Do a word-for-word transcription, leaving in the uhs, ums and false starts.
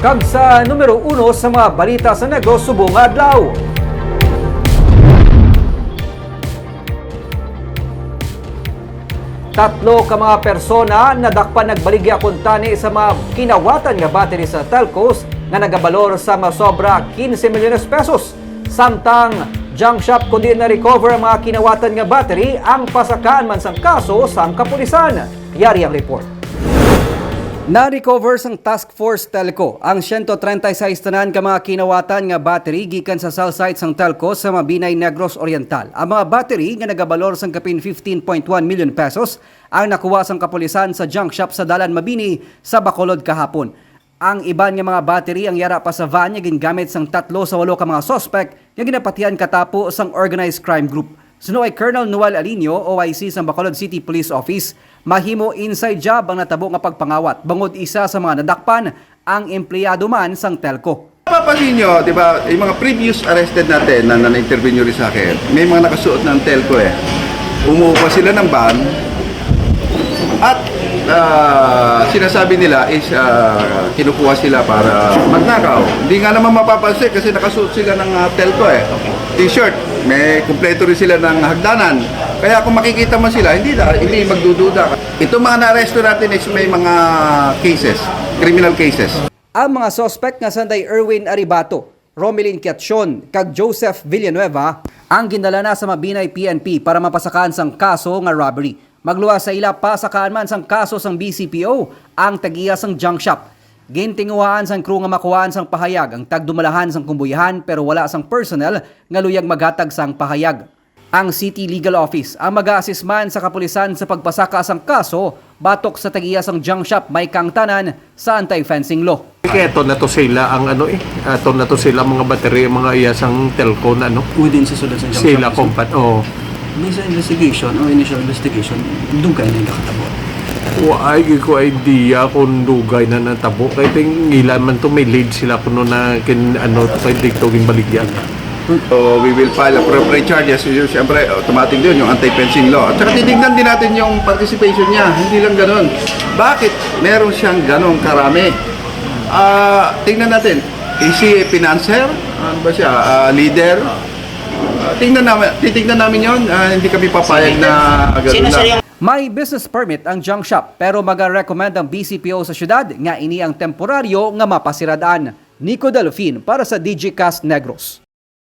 Kag sa numero uno sa mga balita sa Negros subong nga adlaw. Tatlo ka mga persona nadakpan nagbaligya kuntani sa mga kinawatan nga battery sa telcos nga nagabalor sa masobra quince milyones pesos. Samtang junk shop kundi na-recover ang mga kinawatan nga battery, ang pasakaan man sang kaso sang kapulisan. Yari ang report. Na-recover sang Task Force Telco ang siyento treinta y seis tanan ka mga kinawatan nga battery gikan sa cell site sang telco sa Mabinay, Negros Oriental. Ang mga battery nga nagabalor sang kapin fifteen point one million pesos ang nakuha sang kapulisan sa junk shop sa Dalan Mabini sa Bacolod kahapon. Ang iban nga mga battery ang yara pa sa van nga gingamit sang tatlo sa walo ka mga suspek nga ginapatihan katapo sang organized crime group. Suno kay Colonel Noel Alinio, O I C sang Bacolod City Police Office, mahimo inside job ang natabo nga pagpangawat, bangod isa sa mga nadakpan ang empleyado man sang telco. Mapapansin nyo, di ba, yung mga previous arrested natin na, na na-interview nyo rin sa akin, may mga nakasuot ng telco eh. Umuupa sila ng van at ah, sinasabi nila is ah, kinukuha sila para magnakaw. Hindi nga naman mapapansin kasi nakasuot sila ng ah, telco eh. T-shirt, may kumpleto rin sila ng hagdanan. Kaya kung makikita mo sila, hindi na, hindi magdududa. Itong mga naaresto natin is may mga cases, criminal cases. Ang mga suspect nga sanday Erwin Aribato, Romelin Quiacion, kag Joseph Villanueva ang gindala na sa Mabinay P N P para mapasakaan sang kaso nga robbery. Magluwas sa ila, pasakaan man sang kaso sang B C P O ang tag-iya sang junk shop. Gintinguhaan sang crew nga makuhaan sang pahayag ang tagdumalahan sang kumbuyahan, pero wala sang personnel nga luyag maghatag sang pahayag. Ang City Legal Office ang mag-a-assist man sa kapulisan sa pagpasaka sang kaso batok sa tag-iya sang junk shop may kaangtanan sa anti-fencing law. Kaya to na to sila ang ano eh, ato na to sila mga battery, mga iya sang telco na ano. Within sa sulod sa junk Sila shop mismo? Compat, oh. Based sa investigation o initial investigation, dugay na yung nakatabo. Wa ay ko idea kung dugay na natabo. Kay ting ila man to may lead sila kuno na kin ano to kay dito ginbaligyan. So we will file appropriate charges. Yung, siyempre, automatic din yung anti-fencing law. At saka titignan din natin yung participation niya. Hindi lang ganun. Bakit meron siyang ganong karami? Ah, tingnan natin. Is he a financer? Ano ba siya? Ah, leader? Ah, tingnan namin, titignan namin yon. Ah, hindi kami papayag na ganun Sino, sir, lang. Yung May business permit ang junk shop, pero maga-recommend ang B C P O sa syudad nga ini ang temporaryo nga mapasirad-an. Nico Delfin para sa Digicast Negros.